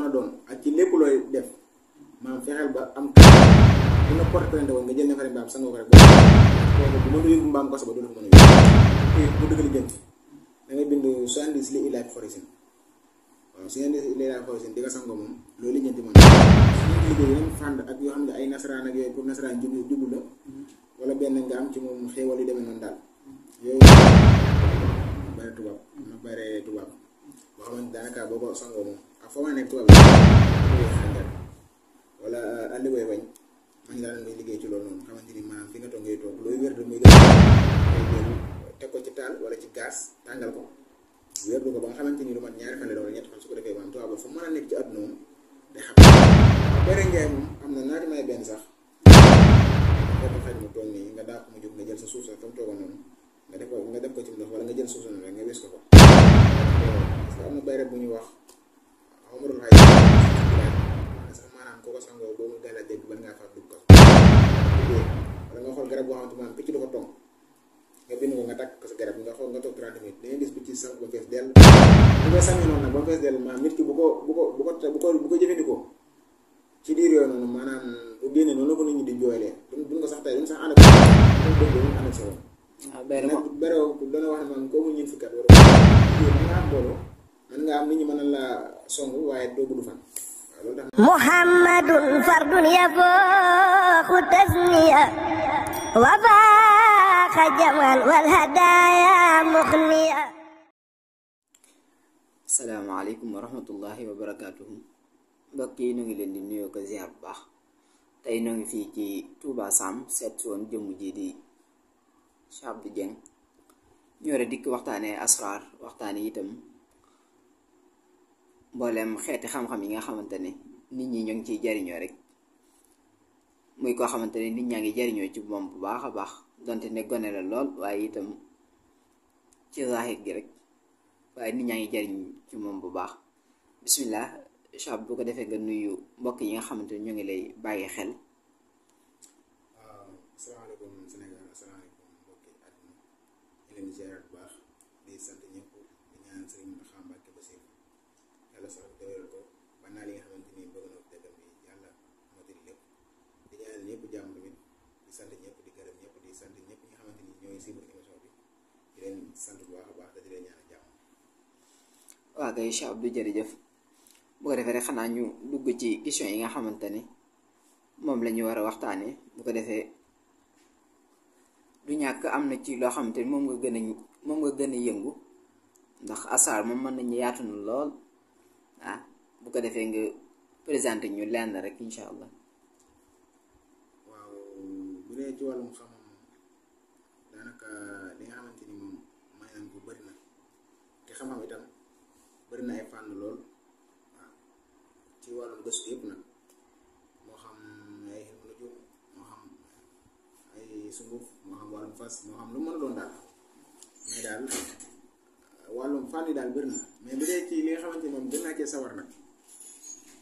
mën a doon ak ci lépp looy def maanaam fexeel ba am bu nga porte plainte woon nga jël neefare mbaam sangoo ko rek boobu bu mën a yóbbu mbaam kaso ba du la ko mën a yóbbu bu dëgg li jënt da ngay bind 70 li ilaay xorisin waaw 70 li ilaay xorisin di nga sangoo moom loolu lijjanti man suñu liggéey yeneen fànn ak yoo xam ne ay nasaraan ak yooyu pour nasaraan jublu la wala benn nga am ci moom xéewal yu demee noonu daal yooyu bare tubaab ma bare tubaab boo xamante daanaka boo ko sangoo moom ak foo ma nekk tubaab xànjar wala àlli way wañ man daal ngay liggéey ci loolu noonu xamante ni maanaam fi nga toog ngay toog looy wér de muy gën teg ko ci taal wala ci gaz tàngal ko wér ko ba nga xamante ni lu mat ñaari fan la wala ñetti fan su ko defee maanaam tubaab ba fu mën a nekk ci àdduna moom day xam bere njaay moom am na naati may benn sax fekk xaj mu toog nii nga daa ko mu jóg nga jël sa suuf sa tam toogoon noonu nga def ko ci ndox wala nga jël suuf sa noonu rek nga wés ko parce que am na bayre bu ñuy wax xamarul xay sax maanaam koo ko sangoo boobu gàlla dégg ban ngaa fa dugg ko wala nga xool garab boo xamante maanaam picc du ko tong nga bind ko nga takk ko sa garab nga xool nga toog 30 minutes dañuy gis picc sang ba fees dell bu koy sànni noonu nag ba fees dell maanaam nit ki bu ko jëfandikoo ci diir yooyu noonu maanaam bu génnee noonu la ko nit ñi di jooylee duñ ko sax tey duñ sax ànd ak sa woon waaw bere dana wax ne man koo mu ñin fukkat war mën nga am booloo mën nga am nit ñi mën a la song waaye doo gudd fan waaw loolu tax muhammadun fardun yafooxu tasniya wa baaxa jamal wal hadaaya muxniya. Asalaamaaleykum wa rahmatullahi wa barakaatuhu. mbokk yi ñu ngi leen di nuyoo ko ziar bu baax tey ñoo ngi fii ci Touba Sam seet si woon jëmm ji di Cheikh Abdou Dieng ñoo rek dikk waxtaanee asraar waxtaane itam mboolem xeeti xam-xam yi nga xamante ne nit ñi ñoo ngi ciy jariñoo rek muy koo xamante ne nit ñaa ngi jariñoo ci moom bu baax a baax donte ne gone la lool waaye itam ci zaahir gi rek waaye nit ñaa ngi jariñ ci moom bu baax. bismillah Cheikh bu ko defee nga nuyu mbokk yi nga xamante ne ñu ngi lay bàyyi xel. waaw asalaamaaleykum Sénégal asalaamaaleykum mbokki àdduna ñu leen di ziar bu baax di sant ñëpp di ñaan Sëriñ Mountakha Mbacké Bassirou yàlla sax doyal ko ba naa li nga xamante ni bëgg na dëggam bi yàlla mottali lépp di ñaan ñëpp jàmm tamit di sant ñëpp di gërëm ñëpp di sant ñëpp ñi nga xamante ni ñooy suivre émission bi di leen sant bu baax a baax te di leen ñaan jàmm. waaw kay Cheikh Abdou jërëjëf bu ko defee rek xanaa ñu dugg ci question yi nga xamante ne moom la ñu war a waxtaanee bu ko defee du ñàkk am na ci loo xamante ni moom nga gën a yëngu ndax asaar moom mën nañu yaatu na lool bu ko defee nga présenté ñu lenn rek incha allah. waaw bu dee ci wàllum xam-xam daanaka li nga xamante ni moom may nañ ko bëri na te xam-xam itam bëri na ay fànn lool waaw ci wàllum gëstu yëpp nag moo xam ay xel mën a jóg moo xam ay sunguf moo xam wàllum fas moo xam lu mën a doon daal mais daal wàllum fànn yi daal bëri na mais bu dee ci li nga xamante ni moom gën naa cee sawar nag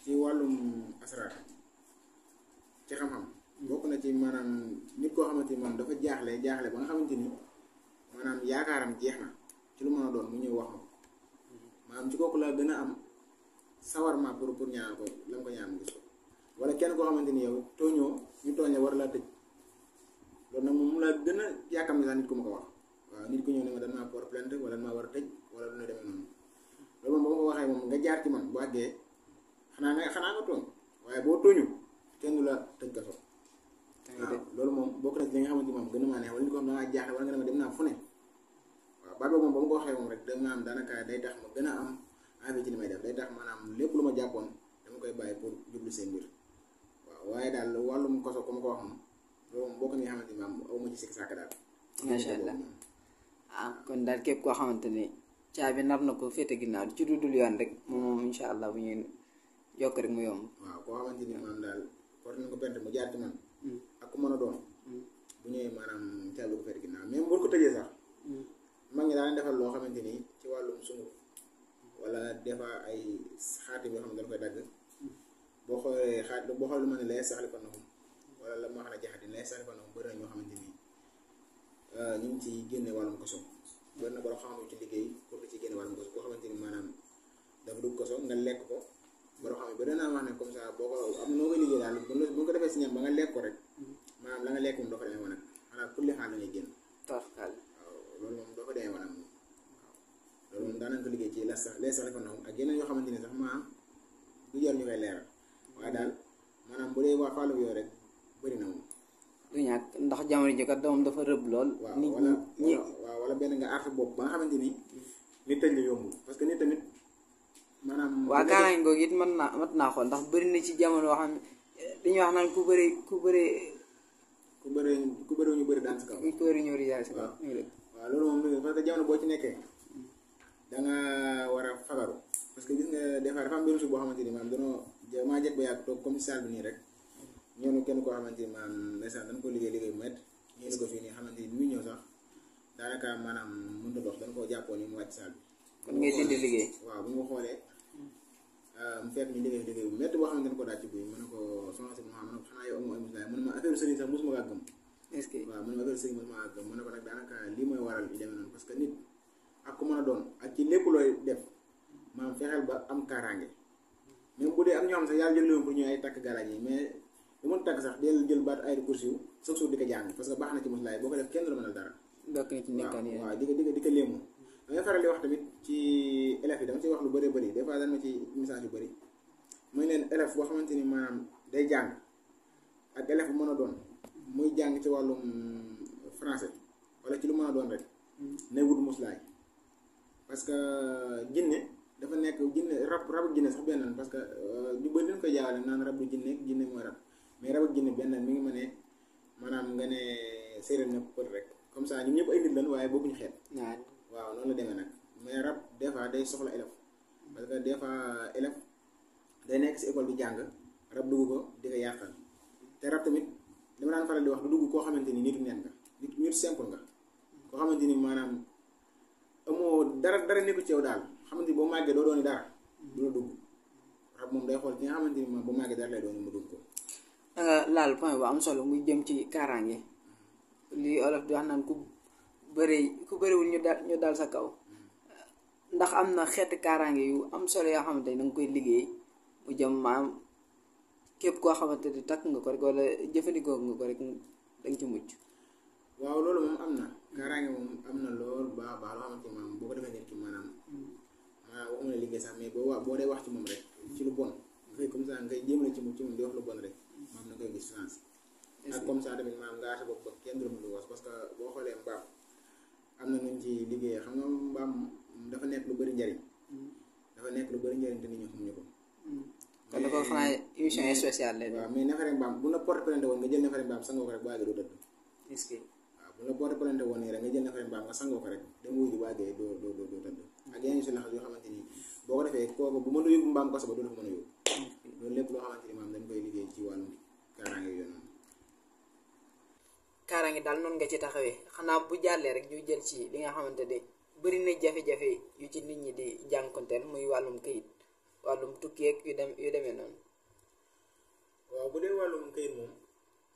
ci wàllum asraar ci xam-xam bokk na ci maanaam nit koo xamante ni moom dafa jaaxle ba nga xamante ni maanaam yaakaaram jeex na ci lu mën a doon mu ñëw wax ma ko maanaam ci kooku la gën a am sawarma pour ñaan ko la nga ko ñaan mu gis ko wala kenn koo xamante ni yow tooñoo ñu tooñ la war laa tëj loolu nag moom mu la gën a yaakaar ni sax nit ku ma ko wax waaw nit ku ñëw ne ma dañ maa porte plainte wala dañ maa war a tëj wala lu ne demee noonu loolu moom ba ma ko waxee moom nga jaar ci man bu àggee xanaa nga tooñ waaye boo tooñu kenn du la tëj kaso waaw loolu moom bokk na ci li nga xamante ni moom gën a maa neex wala nit ko xam dangaa jaaxle wala nga ne ma dem naa fu ne waaw baat boobu moom ba ma ko waxee moom rek da maanaam daanaka day tax ma gën a am envie ci li may def day tax maanaam lépp lu ma jàppoon dama koy bàyyi pour jublu seen mbir waaw waaye daal wàllum koso ku ma ko wax moom loolu moom bokk na nga xamante ni maam aw ma ci sikk sàkk daal macha allah kon daal képp koo xamante ni caabi nar na ko féete ginnaaw ci dudul yoon rek moom incha allah bu ñuy yokk rek mu yomb. waaw koo xamante ni maanaam daal porte nañ ko pente mu jaar ci man ak ku mën a doon bu ñëwee maanaam caabi ko féete ginnaaw même bu ko tëjee sax mag ñi daan defal loo xamante ni ci wàllum sunguf wala des fois ay xaatim yoo xam ne dañ koy dagg boo xoolee lu ma ne lay saxali fa naxum wala la moo xam ne jaxati lay saxali fa naxum bëri na ñoo xamante ni ñu ngi ci génne wàllum koso bëri na borom xam-xam ci liggéey pour di ci génne wàllum koso boo xamante ni maanaam dafa dugg koso nga lekk ko borom xam ne ba danaa wax ne comme ça boo ko am noo koy liggéey daal bu ko defee si ñam ba nga lekk ko rek maanaam la nga lekk moom doo ko demee wanag xanaa pour li xaal la ngay génn tarkal waaw loolu moom doo ko demee wanag moom waaw loolu moom daanañ ko liggéey ci les sax dafa noonu ak yeneen yoo xamante ni sax maanaam du jar ñu koy leeral waaye daal maanaam bu dee waa Fallou yooyu rek bëri na moom du ñàkk ndax jamono ji kat doom dafa rëb lool nit ñi waaw wala benn nga aar sa bopp ba nga xamante ni nit tëj la yombul parce que nit tamit maanaam waa kaaraange googu it mat naa xool ndax bëri na ci jamono yoo xam ne dañuy wax naan ku bëri ñu bëri daan si kaw ku bëri ñëw di jaay si kaw waaw loolu moom parce que jamono boo ci nekkee da nga war a fagaru parce que gis nga des fois dafa am benn suuf boo xamante ni maam maa jekk ba yàgg toog comme si salle bi nii rek ñëw na kenn koo xamante ni maam ndeysaan dañ ko liggéey bu métti ñu ko fii nii xamante ni bi muy ñëw sax daanaka maanaam mënut a dox dañ koo jàppoon ni mu wàcc salle bi kon ngay dindi liggéey waaw bu ñu ko xoolee mu fekk ñu liggéey bu métti boo xamante ni ko daal ci buy mën na ko soxna si ma ne ko xanaa yow amoo ay muslaay mën na ma affaire sëriñ sax mosuma kaa gëm est-ce que waaw mën na ma affaire sëriñ mosuma kaa gëm mën na ko nag daanaka lii mooy waral yu demee noonu parce que nit ak ku mën a doon ak ci lépp looy def maanaam fexeel ba am kaaraange même bu dee am ñoo xam sax yàlla jël leen pour ñu ay takk galaaj yi mais lu mën takk sax del jël baat ay course yu chaque jour di ko jàng parce que baax na ci muslaay boo ko def kenn du la mënal dara bokk na ci nekkaan yi waaw di ko léemu damay faral di wax tamit ci élèves yi dama ciy wax lu bëree bëri des fois dañ ma ci message yu bëri muy leen élève boo xamante ni maanaam day jàng ak élève bu mën a doon muy jàng ci wàllum français wala ci lu mën a doon rek nay wut muslaay parce que jinne dafa nekk jinne rabu jinne sax benn parce que ñu bëri dañ koy jaawale naan rab du jinne mooy rab mais rab ak jinne benn mi ngi ma ne maanaam nga ne séeréer na pël rek comme ça ñun ñëpp ay nit lañ waaye bokkuñu xeet waaw noonu la demee nag mais rab des fois day soxla élève parce que des fois élève day nekk si école bi jàng rab dugg ko di ko yàqal te rab tamit dama daan faral di wax du dugg koo xamante ni nitu neen nga nit simple nga koo xamante ni maanaam amoo dara nekku ci yow daal xamante ni boo màggee doo dooni dara du la dugg rab moom day xool ki nga xamante ni moom boo màggee dara lay doon mu dugg ko danga laal point bu am solo muy jëm ci kaaraange li olof di wax naan ku bëriwul ñu dal sa kaw ndax am na xeeti kaaraange yu am solo yoo xamante ni danga koy liggéey mu jëm maam képp koo xamante ni takk nga ko rek wala jëfandikoo nga ko rek danga ci mucc waaw loolu moom am na kaaraange moom am na lool baax loo xamante ni maanaam boo ko defee nit ki maanaam waxuma la liggéey sax mais boo dee wax ci moom rek ci lu bon ngay comme ça ngay jéem ci moom di wax lu bon rek moom na koy gis chance ak comme ça tamit maanaam nga sa bopp ba kenn du la mën a was parce que boo xoolee mbaam am na nuñ ci liggéey xam nga mbaam dafa nekk lu bëri njariñ te nit ñi xamuñu ko kon dafa xanaa émission spéciale leen waaw mais neefere mbaam bu la porte plainte woon nga jël neefere mbaam sangoo ko rek bu àggee doo tëdd est-ce que waaw bu la porte plainte woon nii rek nga jël neefere mbaam nga sangoo ko rek dem wuy ji bu àggee doo tëdd ak yeneen si laxas yoo xamante ni boo ko defee kooku bu mën a yóbbu mbaam kaso ba du la ko mën a yóbbu loolu lépp loo xamante ni maam dañ koy liggéey ci wàllum kaaraange yooyu noonu kaaraange daal noonu nga ci taxawee xanaa bu jàllee rek ñu jël ci li nga xamante ne bëri na jafe-jafe yu ci nit ñi di jànkonteel muy wàllum këyit wàllum tukki ak yu demee noonu waaw bu dee wàllum këyit moom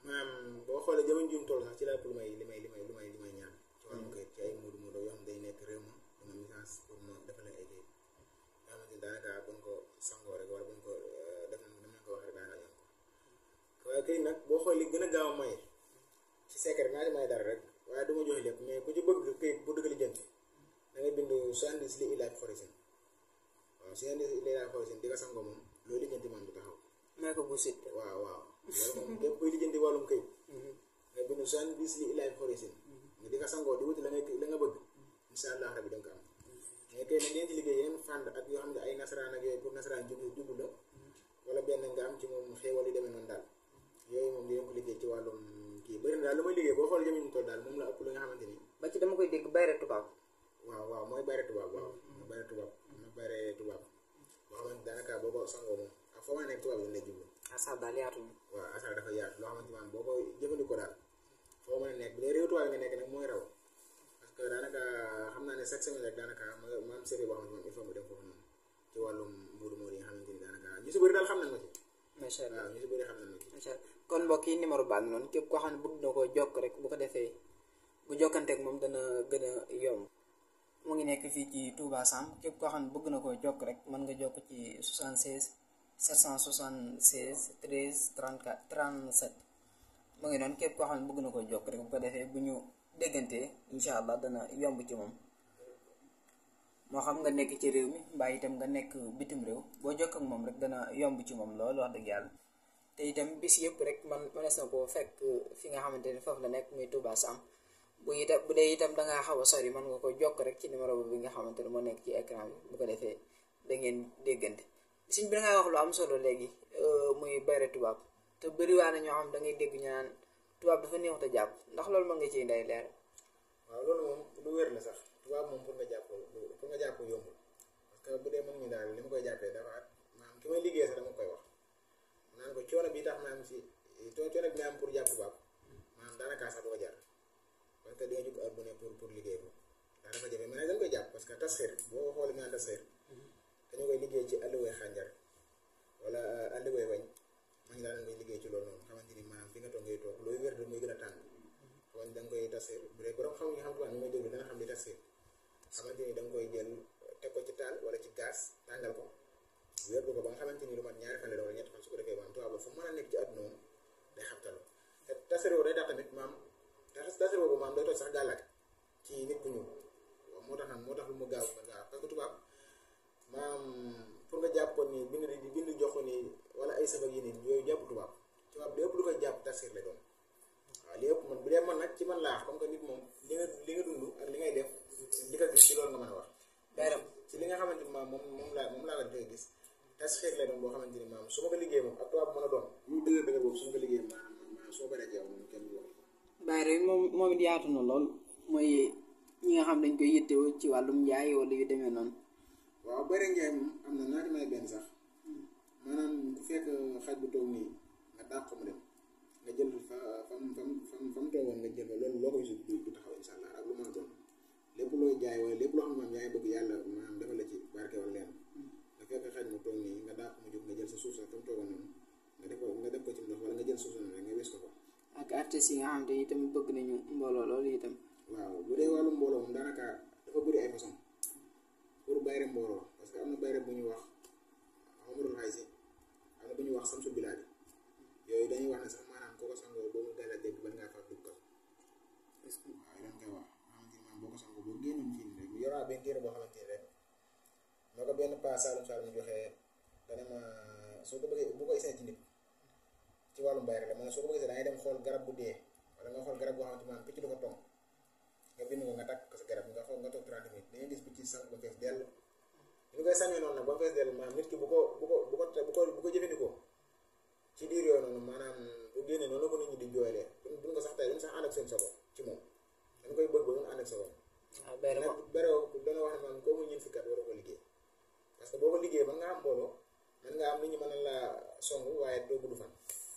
maanaam boo xoolee jamono juum toll sax ci la pour li may ñaan ci wàllum këyit ci ay moodu yoo xam day nekk réew ma dama message pour ma defal ay këyit yoo xamante ni daanaka buñ ko sangoo rek wala buñ ko def nañ ko wax rek daanaka ñoom ko waaye këyit nag boo xoolee li gën a gaaw a maye ci secret naa ci may dara rek waaye du ma joxe lépp mais ku ci bëgg këyit bu dëgg li jënt da ngay bind 70 li ilaaj xorisin waaw 70 li ilaaj xorisin di nga sangoo moom loolu lijjanti moom du taxaw may ko bu sit waaw loolu moom képp kuy lijjanti wàllum këyit nga bind 70 li ilaaj xorisin nga di nga sangoo di wuti la nga bëgg insha allah rabbi danga ko am mais këyit nag ngeen ci liggéey yeneen fànn ak yoo xam ne ay nasaraan ak yooyu pour nasaraan jublu la wala benn nga am ci moom xéewal yi demee noonu daal yooyu moom dinañ ko liggéey ci wàllum kii bëri na daal lu may liggéey boo xoolee jamono ñu toll daal moom la ëpp lu nga xamante ni ba ci dama koy dégg bayre tubaab waaw mooy bayre tubaab waaw mooy bayre tubaab boo xamante daanaka boo ko sangoo moom ak foo mën a nekk tubaab lañ lay jublu asal daal yaatu waaw asal dafa yaatu loo xamante maanaam boo ko jëfandikoo daal foo mën a nekk bu dee réew tubaab nga nekk nag mooy raw parce que daanaka xam naa ne chaque semaine rek daanaka maam série boo xamante moom il faut mu dem foofu noonu ci wàllum moodu yi nga xamante ni daanaka ñu si bëri daal xam nañ ma ci macha allah waaw ñu si bëri xam nañ ma ci macha allah kon mbokk yi numéro baa ngi noonu képp koo xam ne bëgg na koo jokk rek bu ko defee bu jokkanteeg moom dana gën a yomb mu ngi nekk fii ci Touba Sam képp koo xam ne bëgg na koo jokk rek mën nga jokk ci 76 776 13 34 37 mu ngi noonu képp koo xam ne bëgg na ko jokk rek bu ko defee bu ñu déggantee incha allah dana yomb ci moom moo xam nga nekk ci réew mi mbaa itam nga nekk bitim réew boo jokk ak moom rek dana yomb ci moom loolu wax dëgg yàlla te itam bis yëpp rek mënees na koo fekk fi nga xamante ne foofu la nekk muy Touba Sam bu dee itam dangaa xaw a sori mën nga ko jokk rek ci numéro bi nga xamante ne moo nekk ci écran bi bu ko defee da ngeen déggante suñ bi dangay wax lu am solo léegi muy bayre tubaab te bëriwaa na ñoo xam da ngay dégg ñu naan tubaab dafa neexut a jàpp ndax loolu mën nga ciy nday leer. waaw loolu moom lu wér la sax tubaab moom pour nga jàpp yombul parce que bu dee mën ñu daal li ma koy jàppee dafa maanaam ki may liggéey sax dama koy wax naan ko coono bi tax maanaam si coono bi nga am pour jàpp tubaab maanaam daanaka sax du ko jar parce que di nga jóg heure bu ne pour liggéey ko daanaka jafe mais nag dañ koy jàpp parce que tasxeer boo xoolee ñu naan tasxeer dañu koy liggéey ci alluwee xànjar wala alluwee wañ ma ngi daan koy liggéey ci loolu noonu xamante ni maanaam fi nga toog ngay toog looy wér da muy gën a tàng xamante da nga koy tasxeer bu dee borom xam nga xam tubaab ni may déglu dana xam li tasxeer xamante ni da nga koy jël teg ko ci taal wala ci gaz tàngal ko wér ko ba nga xamante ni lu mat ñaari fan la wala ñetti fan su ko defee maam tubaab fu mën a nekk ci àdduna moom day xabtalu te tasxeer boobu day tax tamit maam tasxeer boobu maam day toj sax gàllaat ci nit ku ñuul waaw moo tax nag moo tax lu mu gaaw parce que tubaab maam pour nga jàpp ko nii bind jox ko nii wala ay sabak yi nii yooyu jàpp tubaab lépp lu koy jàpp tasxeer la doon waaw lépp man bu dee man nag ci man laa comme que nit moom li nga dund ak li ngay def li ko gis ci loolu nga mën a wax bayram ci li nga xamante ni maam moom laa ko dee gis tasxeer la doon boo xamante ni maam su ma ko liggéey moom ak tubaab mën a doon ñu dëgg boobu su ma ko liggéey maanaam soo baree jeew moom kenn du wax bayram moom it yaatu na lool mooy ñi nga xam dañ koy yittewoo ci wàllum njaay wala yu demee noonu. waaw bayre njaay moom am na naati may benn sax maanaam ku fekk xaj bu toog nii nga dàq ko mu dem nga jël fa mu toogoon nga jël loolu loo koy du taxaw insha allah ak lu mën a doon lépp looy jaay wala lépp loo xam ne maam yaa ngi bëgg yàlla maanaam defal la ci barke wala leen nga fekk xaj mu toog nii nga dàq mu jóg nga jël sa suuf sa fa mu toogoon noonu nga def ko ci ndox wala nga jël suuf sa noonu rek nga wis ko ko. ak artistes yi nga xam te itam bëgg nañu mbooloo loolu itam. waaw bu dee wàllu mbooloo moom daanaka dafa bëri ay façon pour bayre mbooloo parce que am na bayre bu ñuy wax Amadou Xaysi am na bu ñuy wax Samsu Bilaadi yooyu dañuy wax ne sax maanaam koo ko sangoo boo mu gàlla dégg ban ngaa faa dugg waaw dañ koy wax xamante ni maam boo ko sangoo boo génnoon fii rek yoraa benn téere boo xamante ni rek moo ko benn pas Saalum Saalum joxee dana ma soo ko bëggee bu ko isee ci nit ci wàllum bayre la man soo ko bëggee da ngay dem xool garab bu dee wala nga xool garab boo xamante maanaam picc du ko tong nga bind ko nga takk ko sa garab nga xool nga toog 30 minutes dañuy gis picc sax ba fees dell ñu koy sàmmee noonu nag ba fees dell maanaam nit ki bu ko jëfandikoo ci diir yooyu noonu maanaam bu génnee noonu ko nit ñi di jooylee duñ ko sax tey duñ sax ànd ak seen sago ci moom dañ koy bëgg ba mun ànd ak sago nag berew dana wax ne maanaam koo mu ñin fi kat war a ko liggéey parce que boo ko liggéey mën nga am mbooloo mën nga am nit ñi mën na la song waaye doo gudd fan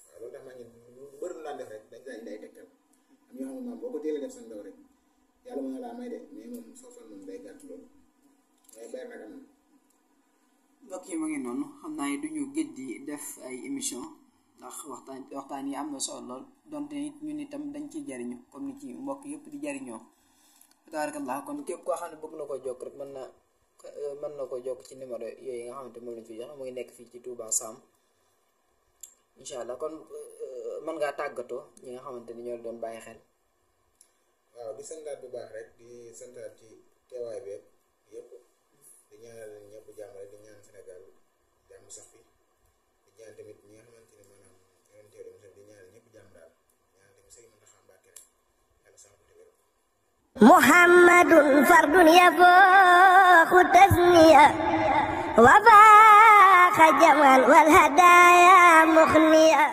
waaw loolu tax maa ngi lu bëri lu daan def rek dañ day tegtal am ñoo xam ne maam boo ko teelee def sa ndaw rek yàlla mën na laa may de mais moom soo fan moom day gàtt loolu mais bayre nag am na mbokk yi ma ngi noonu xam naa ne duñu gëj di def ay émission ndax waxtaan yi am na solo lool donte it ñun itam dañ ciy jariñu comme ni ci mbokk yëpp di jariñoo tabarakallah kon képp koo xam ne bëgg na ko jokk rek mën na ko jokk ci numéro yooyu nga xamante moom lañ fi joxe muy nekk fii ci Touba Sam incha allah kon mën ngaa tàggatoo ñi nga xamante ni ñoo doon bàyyi xel. waaw di santaat bu baax rek di santaat ci teewaay bi yëpp di ñaanal ñëpp jàmm rek di ñaan Sénégal jàmm sax fi di ñaan tamit ñi nga xamante ni maanaam ñoo teew di ñaanal ñëpp jàmm daal ñaan tamit sëy mën a xam Mbàkke rek yàlla sax ko tëwér muhammadun fardun yafooxu tasniya wa faaxa jamal wal hadaaya muxniya